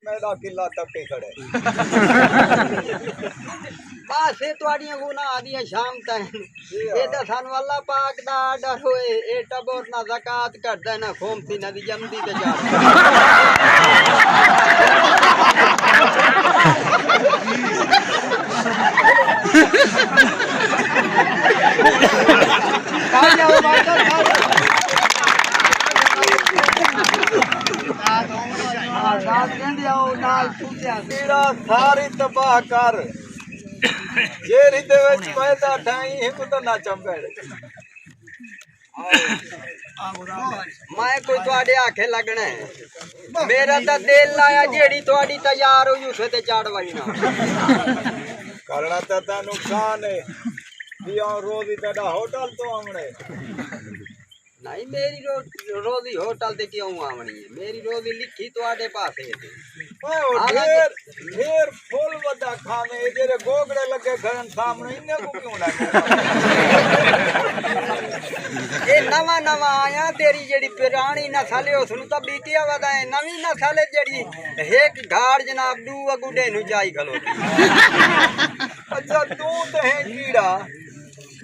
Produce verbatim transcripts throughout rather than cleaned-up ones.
میݙا قلعہ تپی کھڑے۔ بس اے تہاݙیاں گناہ دیاں شامتاں ہن۔ اے تاں سانوں اللہ پاک دا آرڈر ہوئے، اے ٹبر نہ زکوٰۃ کڈھدا نہ خمس، انہاں دی جمدی تے جا۔ میرا ساری تباہ کر، جیڑھی دے وچ پیدا تھائیں، ہک تاں نہ چمبڑ۔ میں کوئی تہاݙے آکھے لڳݨا ہے؟ میرا تاں دل آیا، جیڑھی تہاݙی تیار ہوئی، اسے تے چڑھ ونڄݨا۔ کرݨا تاں تاں نقصان ہے، ٻیا روزی تیݙا ہوٹل توں آوݨے۔ نہیں، میری رو-، روزی ہوٹل تے کیوں آوݨی ہے؟ میری روزی لکھی تہاݙے پاسے تے۔ او حالانکہ ڈھیر، ڈھیر پھل ودا کھاویں، اے جیڑھے گوگڑے لڳے کھڑن سامݨے، انہیں کوں کیوں نہ کھاویں؟ اے نواں نواں آیا، تیری جیڑھی پراݨی نسل ہے، اس نوں تاں بیکیا ودا ہے، نویں نسل ہے جیڑھی ہک گھاڑ جناب ݙو اڳوں ݙے نوں چائی کھلوتی۔ اچھا، توں تے ہیں کیڑا؟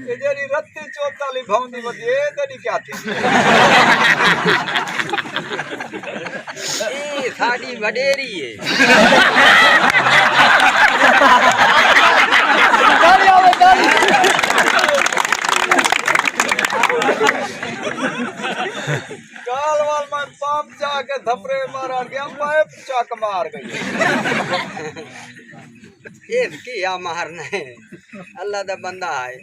اے جیڑھی رتی چوتالی بھوندی ودی اے، اے تیݙی کیا تھی؟ اے ساݙی وݙیری ہے۔ کال وال میں پمپ چا کے تھپڑے مارا گیا، پائپ چک مار گئی۔ اے کیا مارنا ہے؟ اللہ دا بندہ ہے۔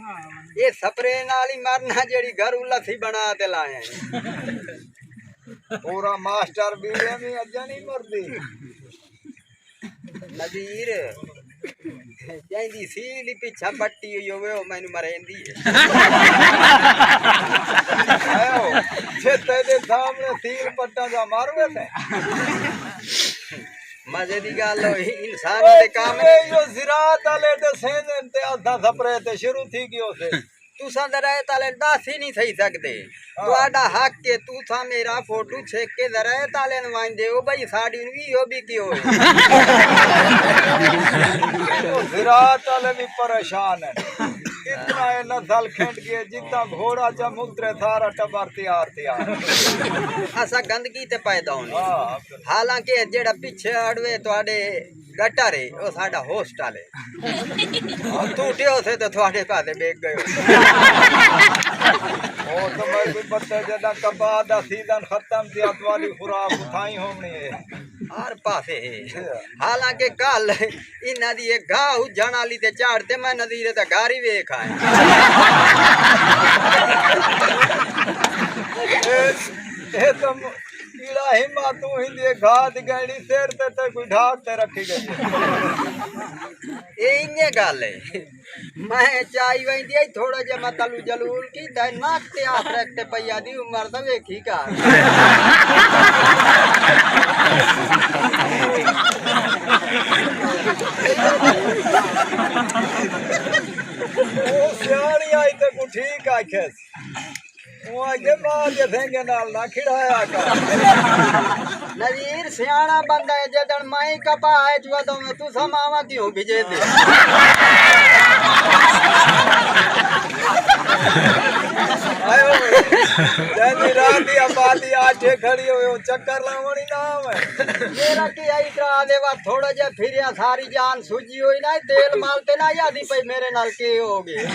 اے سپرے نال ہی مرنا، جیڑھی گھروں لسی بݨا تے لائے ہیں۔ پورا ماسٹر بیڑے میں اجا نہیں مردی۔ نذیر، جیندی سیل ہی پچھا پٹی ہوئی ہوئے، او مینوں مریندی ہے۔ آیو، جے تیݙے سامݨے سیل پٹاں دا مر ویسے۔ مزے دی ڳالھ ہوئی، انسان او دے کام جیویں ایہو زراعت آلے ݙسیندن تے اساں سپرے تے شروع تھی ڳیوسے۔ تساں زراعت آلے ݙس ہی نہیں سہی سڳدے۔ ہاں۔ تہاݙا حق ہے، تساں میرا فوٹو چھک کے زراعت آلے نوں ونڄ ݙیو بھئی ساݙی نوں ایہو وکیو ہے۔ زراعت آلے وی پریشان ہن۔ اتنا اے نسل کھنڈ ڳئے، جتنا گھوڑا چا مترے سارا ٹبر تیار تیار۔ اساں گندگی تے پیدا ہوندے۔ ہاں۔ حالانکہ جیڑھا پچھے اڑوے تہاݙے گٹر ہے، او ساݙا ہاسٹل ہے۔ ہݨ توں اٹھیوسے تے تہاݙے پاسے ٻیک ڳئے ہوسے۔ او تاں میں کوئی پتہ جݙاں کپاہ دا سیزن ختم تھیا، تہاݙی خوراک اتھائیں ہووݨی ہے۔ ہر پاسے ہے۔ حالانکہ کل انہاں دی ہک گھا ہجݨ آلی تے چڑھ تے میں نذیر دا گھر ہی ویکھ آیا۔ اے، اے تاں کیڑا ہما توں ہندی گھا دی ڳہݨی سر تے، تے کوئی ڈھاک تے رکھی ڳئی۔ اے اینجھے ڳالھ ہے۔ میں چائی ویندی آئی تھوڑا جیہا میں تلو جلول کیتا ہے، نک تے آخرت تے پئی آدھی عمر دا ویکھی کر۔ او سیاݨی آئی تے کو ٹھیک آکھیس۔ او آکھے ماں دے سینگے نال نہ کھڑایا کر۔ نذیر سیاݨا بندہ ہے، جیݙݨ مائیں کپاہ اچ ودوں میں تساں ماواں کیوں بھجیندے؟ آئے ہوئے۔ جیندی رات دی آبادی آٹھے کھڑی ہوئے، او چکر لاوݨ ہی نہ آوے۔ میرا کی آئی ترا دے وقت تھوڑا جیہا پھریا، ساری جان سجی ہوئی نہ، تیل مال تے نہ یادی پئی میرے نال کی ہو ڳئے۔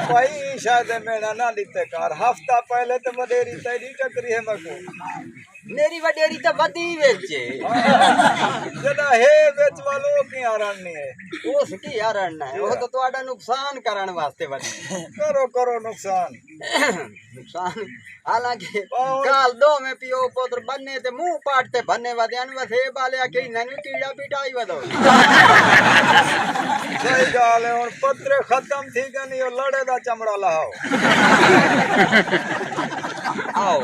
بھائی، شاید میݙا نہ ݙتے کر، ہفتہ پہلے تے وݙیری تیݙی ٹکری ہے میکوں۔ میری وݙیری تے ودی وچ ہے۔ جݙاں ہے وچ والو کی آرن نہیں ہے۔ اس کی آرن نہ ہے، او تاں تہاݙا نقصان کرݨ واسطے ودی۔ کرو، کرو نقصان۔ نقصان۔ حالانکہ آہو۔ کال ݙوویں پیو پتر بنے تے منہ پٹ تے بنے ودے ہن، وسیب آلے آکھے انہاں نوں کیڑا پٹائی ودو۔ صحیح ڳالھ ہے، ہݨ پترے ختم تھی ڳئے نی، او لڑے دا چمڑا لہاؤ۔ آؤ۔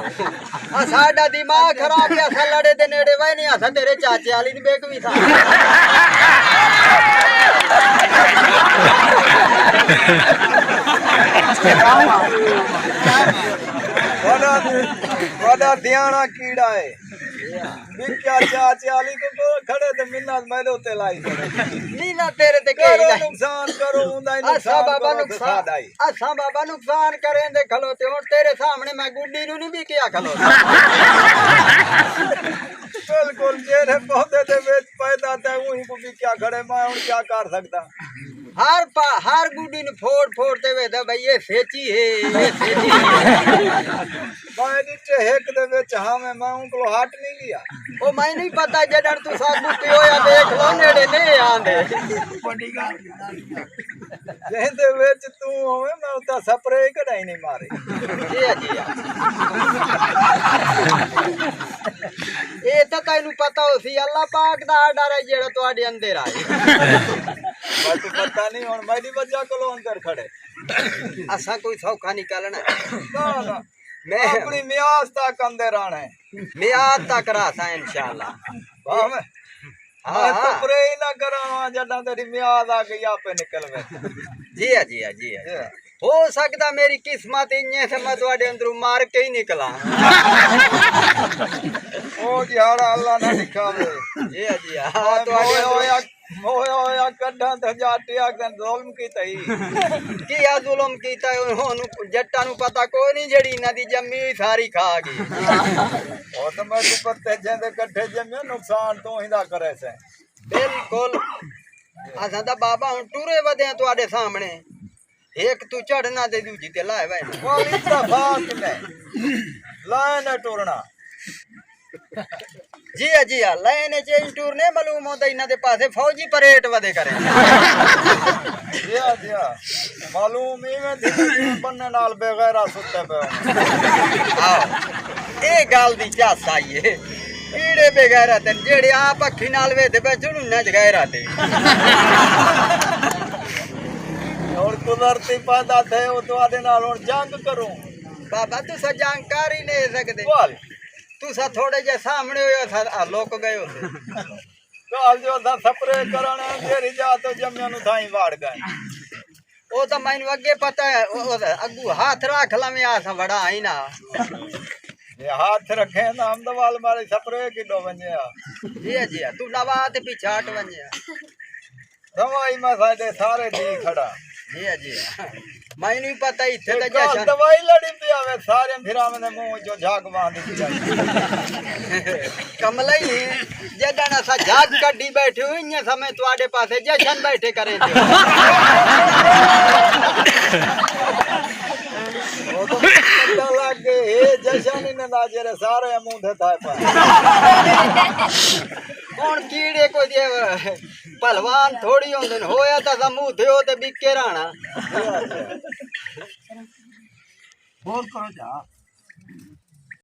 اساݙا دماغ خراب ہے، اساں لڑے دے نیڑے وے نہیں، اساں تیرے چاچے آلی نی بیک وی تھا۔ وݙا وݙا دیاݨا کیڑا ہے؟ وکیا چا چالی کوں کول کھڑے تے منت میݙے اتے لائی کھڑے۔ مینا تیرے تے کہیں کرو دا نقصان کرو اوندا ہی اساں نقصان بابا کرو تے نقصان ساݙا ہی۔ اساں بابا نقصان کریں دے کھلوتے ہن تیرے سامنے میں گڈی نو نہیں وکیا کھلوتا۔ بالکل جیڑھے پودے دے وچ پیدا تے اوہی کوں وکیا کھڑے، میں ہݨ کیا کر سڳدا؟ ہر پا ہر گڈی نو پھوڑ پھوڑ تے ویدا بھائی یہ سیچی ہے یہ سیچی ہے۔ میں ݙٹھے ہک دے وچ ہاویں، میں اوں کولوں ہٹ نہیں ڳیا۔ او میں نہیں پتا جڈن تو ساگو پیو یا دیکھ لو نیڑے نہیں آندے۔ جیندے وچ توں ہوویں، میں اتھاں سپرے ہی کݙاہیں نہیں ماری۔ جی جی۔ اے تے تینوں پتا ہو سی اللہ پاک دا آرڈر ہے جیڑا تواڈے اندر آئے۔ میں تو پتا نہیں ہن میری وجہ کولوں اندر کھڑے۔ اساں کوئی سوکھا نکلنا۔ نہ نہ، میں اپنی میاس تک اندر آنا ہے۔ میعاد تک رہساں انشاءاللہ۔ واہ میں ہاں میں ہاں۔ سپرے ہی نہ کراواں، جڈاں تیری میاد آ گئی آپے نکل وے۔ جی ہاں جی ہاں جی ہاں۔ ہو سکدا میری قسمت انجے سے میں تواڈے اندروں مار کے ہی نکلاں۔ او جہاڑا اللہ نہ لکھاوے۔ جی ہاں جی ہاں تواڈے مویا اندروں ہویا، مویا ہویا کڈھاں تے جاٹیا کن ظلم کیتا ہی۔ کیا ظلم کیتا ہے انہوں جٹاں نوں پتہ کوئی نہیں جیڑھی انہاں دی جمی ہوئی ساری کھا گئی۔ او تے میں تو پتے جیندے کٹھے جمیو نقصان تو ہیندا کرے سے۔ بالکل۔ اساں دا بابا ہن ٹرے ودے ہیں تواڈے سامنے۔ ایک تو چڑھنا تے دوجی تے لائے وے۔ وہ اتفاق نے لائے نہ ٹرنا۔ جی ہاں جی ہاں لائن چینج ٹور نے معلوم ہوتا انہاں دے پاسے فوجی پریڈ ودے کرے۔ جی ہاں جی ہاں، معلوم ایویں تھی جیویں بننے نال بے غیرہ ستے پے ہوں۔ آؤ اے گال دی چس آئی ہے۔ کیڑے بے غیرت ہیں جیڑے آپ اکھی نال ویدے پے چڑو نہ غیرت ہے۔ اور قدرتی پیدا تھے وہ تو آدھے نال ہن جنگ کروں۔ بابا تسا جانکاری نہیں سکدے۔ بول۔ تسا تھوڑے جے سامنے ہوئے سا لوک گئے ہوتے۔ گال جو اساں سپرے کرن جیری جا تو جمیاں نو تھائیں واڑ گئے۔ او تو مینوں اگے پتہ ہے او او اگو ہاتھ رکھ لویں آسا وڑا آئی نا۔ یہ ہاتھ رکھیں نا ہم دوال مارے سپرے کی دو ونجے آ۔ جی جی تو نوا تے پیچھاٹ ونجے۔ دوائی میں ساڈے سارے دی کھڑا۔ جی جی۔ مینوں ہی پتہ ہی تھے تے کال جشن۔ دوائی لڑی پیا وے سارے بھراواں دے منہ جو جھاگ باندھ دتی۔ کملا ہی ہے۔ جڈن اسا جھاگ کڈی بیٹھے ہوئے ہیں سمے تواڈے پاسے جشن بیٹھے کریں دے۔ پتہ لگ گئے ہے جشن انہاں دا جڑے سارے منہ دے تھائے پائے۔ ہن کیڑے کوئی دے پہلوان تھوڑی ہوندے نے، ہویا تاں سمو تھیو تے بکے رانا۔ بول کرو جا۔